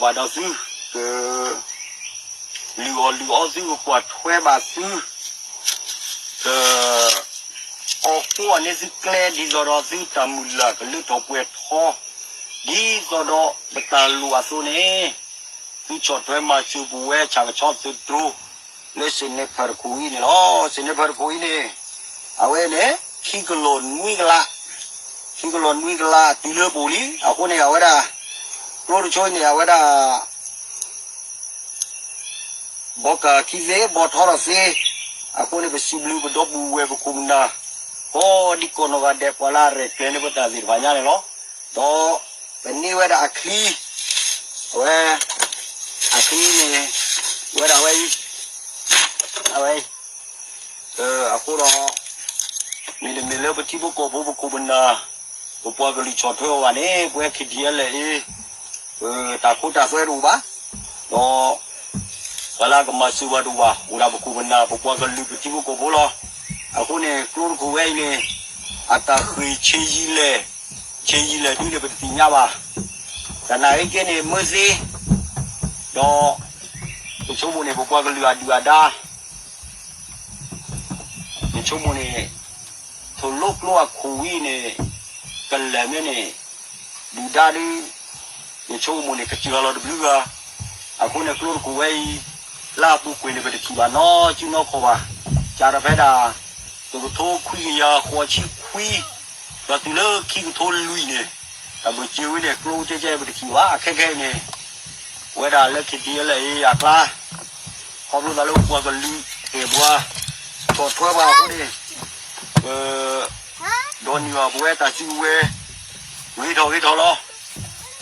ဘၣ်ဒီးသု, ကလုၢ်အီၣ်လုၢ်အီသု ကကွၢ်ထွဲဘၣ်သု, က အီၣ်ဃိအီၣ်န့ၢ်သုကျဲ ဒ်သိးဒီးသုတၢ်မုၢ်လၢ်ကလၢထီၣ်ပှဲၤထီ, ဒ်သိးဒီးပတၢ်လိၣ်အသိးန့ၣ်, သုဆီၣ်ထွဲမၤစၢၤပဝဲဆၣ်ကဆီသုးတြိၤ လၢစ့ၣ်န့ၣ်ဖၢတခိၣ်အံၤန့ၣ်လီၤ. စ့ၣ်န့ၣ်ဖၢတခိၣ်အံၤန့ၣ်, အဝဲန့ၣ် ခံကလီၢ်နွံကလး, ခံကလီၢ်နွံကလးတုၤလၢပအိၣ်လံ. အဃိန့ၣ် အဝဲဒၣ် ကျိတဆိအံၤန့ၣ် အဝဲဒၣ် ဘီကၢ်ခံသ့ ဘီထီထီၣ်သ့, အဃိန့ၣ် ပစံးဘျုးပဒီပုၢ်ဝဲၢ်ပခိၣ်ပနၢ် ကိးဒံကိးနီၢ်ဂၤဒဲး ပှၤလၢအရဲၣ်ကျဲၤန့ၢ်ပတၢ်သ့ၣ်တဖၣ်ညါန့ၣ်လီၤ. ဒီးပန့ၢ်ဝဲဒၣ်အချံ, အဝဲ အချံန့ၣ် ဝဲဒၣ်ဝဲအံၤ, အဝဲအံၤ အဃိဒီး မ့တမ့ၢ်လၢပထံဖိကီၢ်ဖိပခိၣ်ပနၢ် ပပှၤကလုာ်ဆီၣ်ထွဲအီၤဘၣ်န့ၣ် ပဝဲ ခံထံၣ်အဲလဲၣ်အ့ ပတၢ်ခိတၢ်သွဲတအိၣ်ဘၣ်, ဒီး ပှၤလၢအကမၤစၢၤပှၤတအိၣ်ဘၣ်, အိၣ်ဒၣ်ပခိၣ်ပနၢ် ပပှၤကလုာ်ပထံဖိကီၢ်ဖိလီၤ. အဃိန့ၣ် ကျိတခိၣ်ဝဲအံၤန့ၣ် အတၢ်ဃ့ၢ်ဆံးယံာ်လဲၣ်, ဆံးယံာ်လဲၣ်ဒ်န့ၣ် ပတသ့ၣ်ညါဘၣ်. တၢ်နာ်အံၤကဲန့ၣ် မၢသ့, ဒီး ပဆိကမိၣ်န့ၣ် ပပှၤကလုာ်အဒုၣ်အဒါ ယဆိကမိၣ်န့ၣ် ထိၣ်လိကျိအခိၣ်ဝံၤန့ၣ် ကလဲၤမ့ၢ်န့ၣ် ဒုၣ်ဒါဒုး ယဆိကမိၣ်န့ၣ် ကစၢ်လီၤတဘျုးဂၤ, အဃိန့ၣ် ကျိတခိၣ်ဝဲအံၤ လၢအပူၤကွံာ်န့ၣ် ပတထံၣ်ဘၣ်နီတစုနီတခီၣ်ဘၣ်, ကးဒီးဖဲဒၣ် တကထိခွံကယၤဃိးဆံခွံ ဒီးတုၤလၢခံကထိလွံၢ်န့ၣ်, တၢ်ဘၢၣ်စၢၤဝဲန့ၣ် ကျိကဲကဲပတထံၣ်ဘၣ်, အခဲခဲအံၤန့ၣ် ပဝဲဒၣ်လၢ ခံထံၣ်အဲလဲၣ်အ့ အကျါ ခီဖျိသးလၢပပှၤကလုာ်အဲၣ်ပှၤ ဆီၣ်ထွဲပှၤအဃိန့ၣ်, ပ ဒိးန့ၢ်ဘၣ်ပဝဲတၢ်စုကဝဲၤ ဂ့ၤထီၣ်ဂ့ၤထီၣ်လီၤ.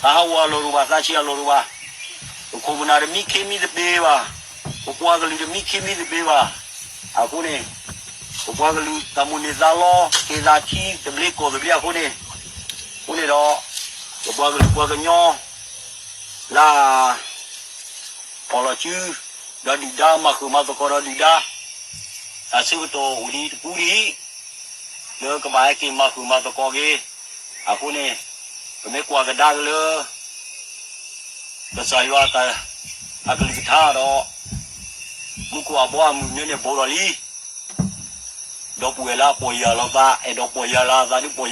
တၢ်ဟးဂီၤအလီၢ်တအိၣ်ဘၣ်, သးဆံးအလီၢ်တအိၣ်ဘၣ်, ပခိၣ်ပနၢ်တမံခ့မံသပ့ၤဘၣ်, ပပှၤကလုာ်တမံခ့မံသပ့ၤဘၣ်. အဃိန့ၣ် ပပှၤကလုာ်တၢ်မိၣ်န့ၢ်သးလီ က့ၤသးထံသဘျ့ကီၢ်သဘျ့အဃိန့ၣ်, အဃိန့ၣ်ဒီး ပပှၤကလုာ်ပှၤကညီ လၢ ဖီၣ်လီၤစု ဒီးဒုၣ်ဒါ မၤဃုာ်မၤသကိးဒီးဒုၣ်ဒါ တၢ်ဆၢကတီၢ်အိၣ်ဒံးတပူၤဒံး လၢကဘၣ်ဟဲက့ၤမၤဃုာ်မၤသကိးက့ၤ, အဃိန့ၣ် ပမ့ၢ်ကွၢ်ကဒါက့ၤလၢ ကစၢ်ယွၤ အကလုၢ်ကထါဒီး မူခိၣ်အဘီအမုၢ်မ့ၢ်န့ၣ် ဘူးထီၣ်လံ ဒီပုၢ်ဝဲၢ်လၢအပီၢ်ယၢ်လီၤသး အဲၣ်ဒိးပီၢ်ယၢ်လီၤအသးဒုး ပီၢ်ယၢ်လီၤအသးသ့, ဒီပုၢ်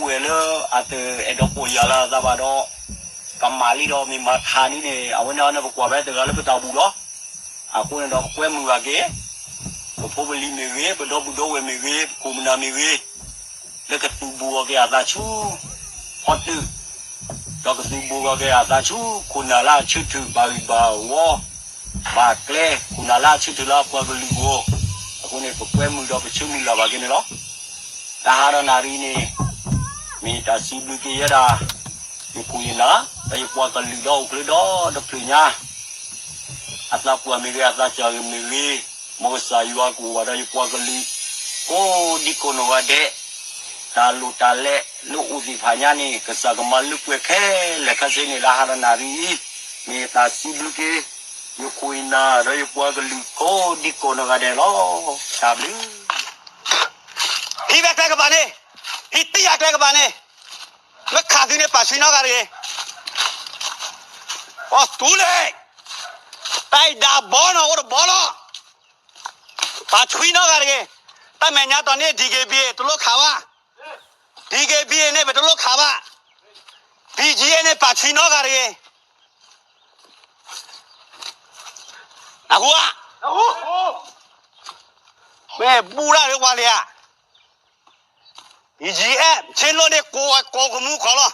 ဝဲၢ်လၢအတအဲၣ်ဒိးပီၢ်ယၢ်လီၤအသးဘၣ်ဒီး ကမၣ်လံဒီးမ့ၢ်မၤထးဒ်န့ၣ် အဝဲန့ၣ်န့ၣ် ပကွၢ်ဖဲတဂၤလၢပတၢ်အိၣ်ဘူးလီၤ. အဃိန့ၣ်ဒီး ပကွဲမုာ်ဘၣ်က့ၤ ပဖိပလံၤမ့ၢ်ဂ့ၤ, ပဒီပုၢ်ဒီဝဲၢ်မ့ၢ်ဂ့ၤ, ပခိၣ်ပနၢ်မ့ၢ်ဂ့ၤ, လၢကသုးဘူးအီၤက့ၤအသးဆူ ဟီၣ်တၢၢ်, ဒီးကသုးဘူးအီၤက့ၤအသးဆူ ခိၣ်နၢ်လၢအဆၢထၢၣ်ဘၣ်ဂံၢ်ဘၣ်ဝီ ဘၣ်ကျဲ, ခိၣ်နၢ်လၢအဆၢထၢၣ်လၢအပှၤကလုာ်အဂီၢ်, အဃိန့ၣ် ပကွဲမုာ်ဒီးပဆၢမုၢ်လၢ်ဘၣ်က့ၤန့ၣ်လီၤ. တၢ်ဟးဒီးနၣ်ရံၣ်န့ၣ် မ့ၢ်တၢ်စံးဘျုးက့ၤယဲဒၣ် ယခိၣ်ယနၢ် ဒီးယပှၤကလုာ်ဒီးအိၣ်ချၢဒီတဖျၢၣ်ညါ အသးပှၢ်မ့ၢ်ဂ့ၤ, အသးစၢ်ဂ့ၤမ့ၢ်ဂ့ၤ, မ်ကစၢ်ယွၤကအိၣ်ဘၣ်ဒီးယပှၤကလုာ် ကိးဒံကိးနီၢ်ဂၤဒဲး, တၢ်လိၣ်တၢ်လဲလၢအိၣ်သ့ၣ်တဖၣ်ညါန့ၣ် ကစၢ်ကမၤလၢပှဲၤခဲလၢာ်ခဲဆ့န့ၣ် လၢဟါဒီးနၣ်ရံၣ်အံၤ, မ့ၢ်တၢ်စံးဘျုးက့ၤ ယခိၣ်ယနၢ်ဒီးယပှၤကလုာ်ကိးဒံကိးနီၢ်ဂၤဒဲးလီၤ. တၢ်ဘျုး ဟံးဝဲကျဲကပၤန့ၣ်, ဟံးတံၢ်ယၤကျဲကပၤန့ၣ်, မ့ၢ်ခးသုန့ၣ် ပာ်ဆှံနီတဂၤတဂ့ၤ. အီၣ်သူလဲၣ်, တၢ်အံၤဒၣ်ဘီနီၢ်အိၣ်တဘီလီၤ. ပာ်ဆှံနီတဂၤတဂ့ၤ. တၢ်မဲာ်ညါတီၤန့ၣ် DKBA တလိၣ်ခးဘၣ်, DKBA န့ၣ် ပတလိၣ်ခးဘၣ်, BGF န့ၣ် ပာ်ဆှံနီတဂၤတဂ့ၤ. အဃိဧါ, မ့ၢ်ဘူၣ်ဒၣ်လၢပှၤလံဧါ. BGF ဆ့လိၣ်န့ၣ် ကိးကမူခီလီၤ.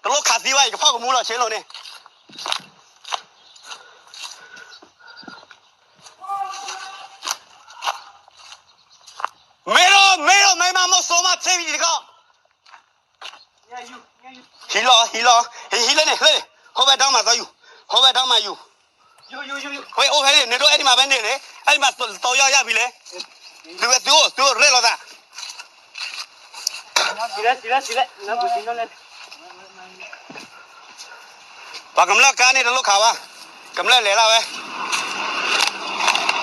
တလိၣ်ခးသံဘၣ် ယကဖီၣ်ကမူလီၤ ဆ့လိၣ်န့ၣ်. မ့ၢ်လီၤ မ့ၢ်လီၤ မ့ၢ်မး မ့ၢ်စိမး ဆ့ဘံၣ်တကီၢ်. ဟံးလီၤ ဟံးလီၤ ဟံးလၢန့ၣ် လၢန့ၣ် ဟိဝဲဒီမးသီယူၤ ဟိဝဲဒီမးယူၤ ဝဲအိၣ်ဖဲန့ၣ် နဒိၣ်အဲၣ်ဒံးမးဖဲန့ၣ်န့ၣ် အဲၣ်ဒံးမးသီယီၤယၢ်ဖံးလဲၣ် သုဝဲသုအိၣ် သုအိၣ်ရဲၣ်လီၤသး ပှၤကမျၢၢ်ကါန့ၣ်တလိၣ်ခးဘၣ် ကမျၢၢ်လဲၤလၢဝဲ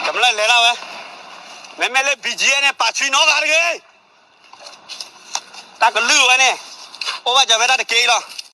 ကမျၢၢ်လဲၤလၢဝဲ မ့မ့ၢ်လၢ BGF န့ၣ် ပာ်ဆှံနီတဂၤတဂ့ၤ တၢ်ကလုၢ်ဝဲန့ၣ် အိၣ်ဘၣ်စၢၤဖဲတၢ်တက့ၢ်အံၤလီၤ